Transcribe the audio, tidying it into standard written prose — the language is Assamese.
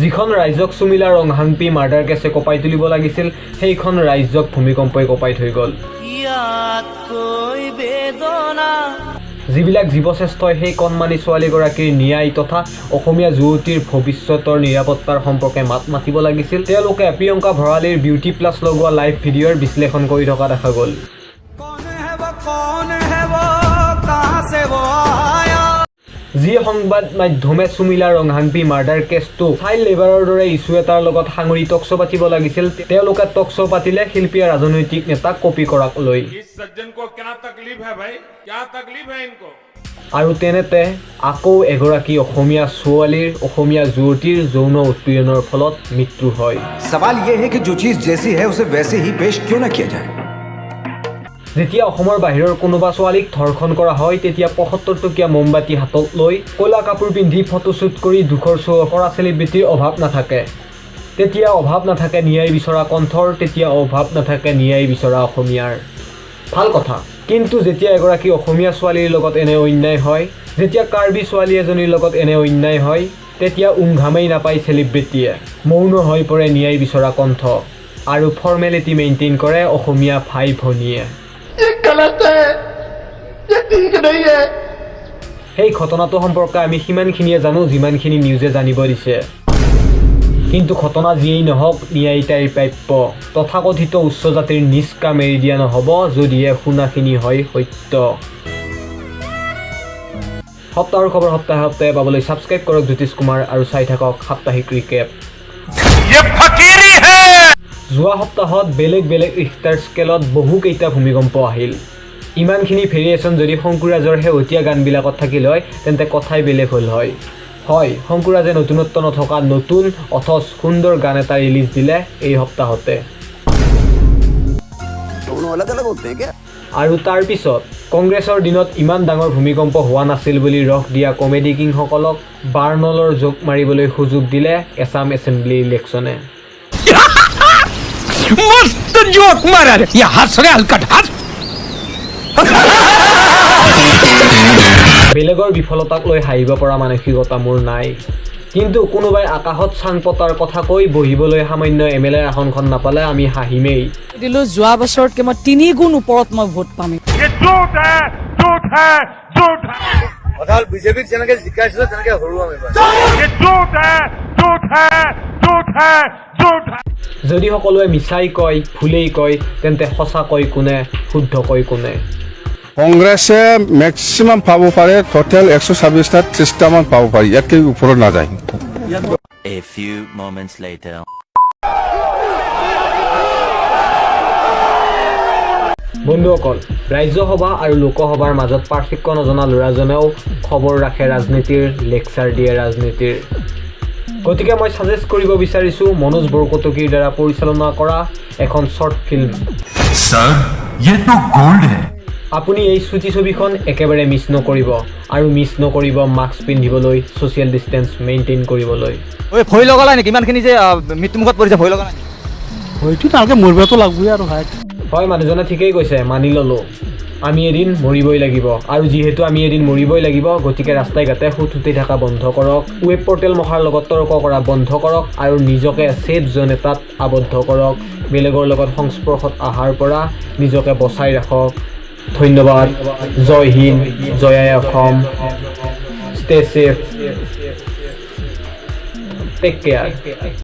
যিখন ৰাজ্যক চুমিলা ৰংহাংপি মাৰ্ডাৰ কেছে কঁপাই তুলিব লাগিছিল, সেইখন ৰাজ্যক ভূমিকম্পই কঁপাই থৈ গ'ল। যিবিলাক জীৱশ্ৰেষ্ঠই সেই কণমানি ছোৱালীগৰাকীৰ ন্যায় তথা অসমীয়া যুৱতীৰ ভৱিষ্যতৰ নিৰাপত্তাৰ সম্পৰ্কে মাত মাতিব লাগিছিল, তেওঁলোকে প্ৰিয়ংকা ভৰালীৰ বিউটি প্লাছ লগোৱা লাইভ ভিডিঅ'ৰ বিশ্লেষণ কৰি থকা দেখা গ'ল। যি সংবাদ মাধ্যমে চুমিলা ৰংহাংপি মাৰ্ডাৰ কেছটো চাইল্ড লেবাৰৰ দৰে ইছ্যু এটাৰ লগত সাঙুৰি টকশ্ব পাতিব লাগিছিল, তেওঁলোকে টকশ্ব পাতিলে শিল্পীয়ে ৰাজনৈতিক নেতাক কপি কৰাক লৈ। আৰু তেনেতে আকৌ এগৰাকী অসমীয়া ছোৱালীৰ, অসমীয়া যুৱতীৰ যৌন উৎপীড়নৰ ফলত মৃত্যু হয়। सवाल ये है कि जो चीज जैसी है उसे वैसे ही पेश क्यों ना किया जाए। যেতিয়া অসমৰ বাহিৰৰ কোনোবা ছোৱালীক ধৰ্ষণ কৰা হয়, তেতিয়া 75 টকীয়া মমবাতি হাতত লৈ ক'লা কাপোৰ পিন্ধি ফটোশ্বুট কৰি দুখৰ শ্ব' কৰা চেলিব্ৰিটিৰ অভাৱ নাথাকে। তেতিয়া অভাৱ নাথাকে ন্যায় বিচৰা কণ্ঠৰ, তেতিয়া অভাৱ নাথাকে ন্যায় বিচৰা অসমীয়াৰ। ভাল কথা। কিন্তু যেতিয়া এগৰাকী অসমীয়া ছোৱালীৰ লগত এনে অন্যায় হয়, যেতিয়া কাৰ্বি ছোৱালী এজনীৰ লগত এনে অন্যায় হয়, তেতিয়া উমঘামেই নাপায় চেলিব্ৰিটিয়ে, মৌন হৈ পৰে ন্যায় বিচৰা কণ্ঠ আৰু ফৰ্মেলিটি মেইনটেইন কৰে অসমীয়া ভাই ভনীয়ে। সেই ঘটনাটো সম্পৰ্কে আমি সিমানখিনিয়ে জানো যিমানখিনি নিউজে জানিব দিছে। কিন্তু ঘটনা যিয়েই নহওক, ন্যায় তাইৰ প্ৰাপ্য। তথাকথিত উচ্চ জাতিৰ নিজ কাম এৰি দিয়া নহ'ব, যদিহে শুনাখিনি হয় সত্য। সপ্তাহৰ খবৰ সপ্তাহে সপ্তাহে পাবলৈ ছাবস্ক্ৰাইব কৰক জ্যোতিষ কুমাৰ আৰু চাই থাকক সাপ্তাহিক ৰিকেপ। যোৱা সপ্তাহত বেলেগ বেলেগ ৰিখটাৰ স্কেলত বহুকেইটা ভূমিকম্প আহিল। ইমানখিনি ভেৰিয়েশ্যন যদি শংকুৰাজৰ শেহতীয়া গানবিলাকত থাকিল হয়, তেন্তে কথাই বেলেগ হ'ল হয়। হয়, শংকুৰাজে নতুনত্ব নথকা নতুন অথচ সুন্দৰ গান এটা ৰিলিজ দিলে এই সপ্তাহতে। আৰু তাৰপিছত কংগ্ৰেছৰ দিনত ইমান ডাঙৰ ভূমিকম্প হোৱা নাছিল বুলি ৰস দিয়া কমেডি কিংসকলক বাৰ্ণলৰ জোক মাৰিবলৈ সুযোগ দিলে এছাম এছেম্বলি ইলেকশ্যনে। मस्त जोक मारा रे, ये हंस रे हलकट हंस। বেলেগৰ বিফলতাক লৈ হাঁহিব পৰা মানসিকতা মোৰ নাই, কিন্তু কোনোবাই আকাশত চাং পতাৰ কথা কৈ বহিবলৈ সামান্য এম এল এ আসনখন নাপালে আমি হাঁহিমেই। দিলোঁ, যোৱা বছৰতকৈ মই 3 গুণ ওপৰত মই ভোট পাম। বিজেপিক যেনেকে জিকাইছিলে তেনেকে হৰুৱাম এইবাৰ। যদি সকলোৱে মিছাই কয়, ভুলেই কয়, তেন্তে সঁচা কয় কোনে, শুদ্ধ কয় কোনে? কংগ্ৰেছে মেক্সিমাম পাব পাৰে টোটেল 126টাত 30টামান পাব পাৰে, ইয়াতকৈ ওপৰত নাযায়। A few moments later. বন্ধুসকল, ৰাজ্যসভা আৰু লোকসভাৰ মাজত পাৰ্থক্য নজনা ল'ৰাজনেও খবৰ ৰাখে ৰাজনীতিৰ, লেকচাৰ দিয়ে ৰাজনীতিৰ। গতিকে মই ছাজেষ্ট কৰিব বিচাৰিছোঁ মনোজ বৰকটকীৰ দ্বাৰা পৰিচালনা কৰা এখন শ্বৰ্ট ফিল্ম। सर ये तो गोल्ड है। আপুনি এই চুটি ছবিখন একেবাৰে মিছ নকৰিব আৰু মিছ নকৰিব মাস্ক পিন্ধিবলৈ, ছ'চিয়েল ডিষ্টেঞ্চ মেইনটেইন কৰিবলৈ। ভয় লগা নাই নেকি ইমানখিনি যে মৃত্যুমুখত পৰিছে, ভয় লগা নাই? হয়তো তেওঁলোকে মৰিবতো লাগিবই আৰু ভাই। হয়, মানুহজনে ঠিকেই কৈছে, মানি ল'লোঁ। আমি এদিন মৰিবই লাগিব আৰু যিহেতু আমি এদিন মৰিবই লাগিব, গতিকে ৰাস্তাই ঘাটে সুত থকা বন্ধ কৰক, ৱেব পৰ্টেল মখাৰ লগত তৰ্ক কৰা বন্ধ কৰক আৰু নিজকে ছেফ জ'ন এটাত আবদ্ধ কৰক। বেলেগৰ লগত সংস্পৰ্শত অহাৰ পৰা নিজকে বচাই ৰাখক। ধন্যবাদ। জয় হিন্দ, জয় আই Assam. Stay safe, take care.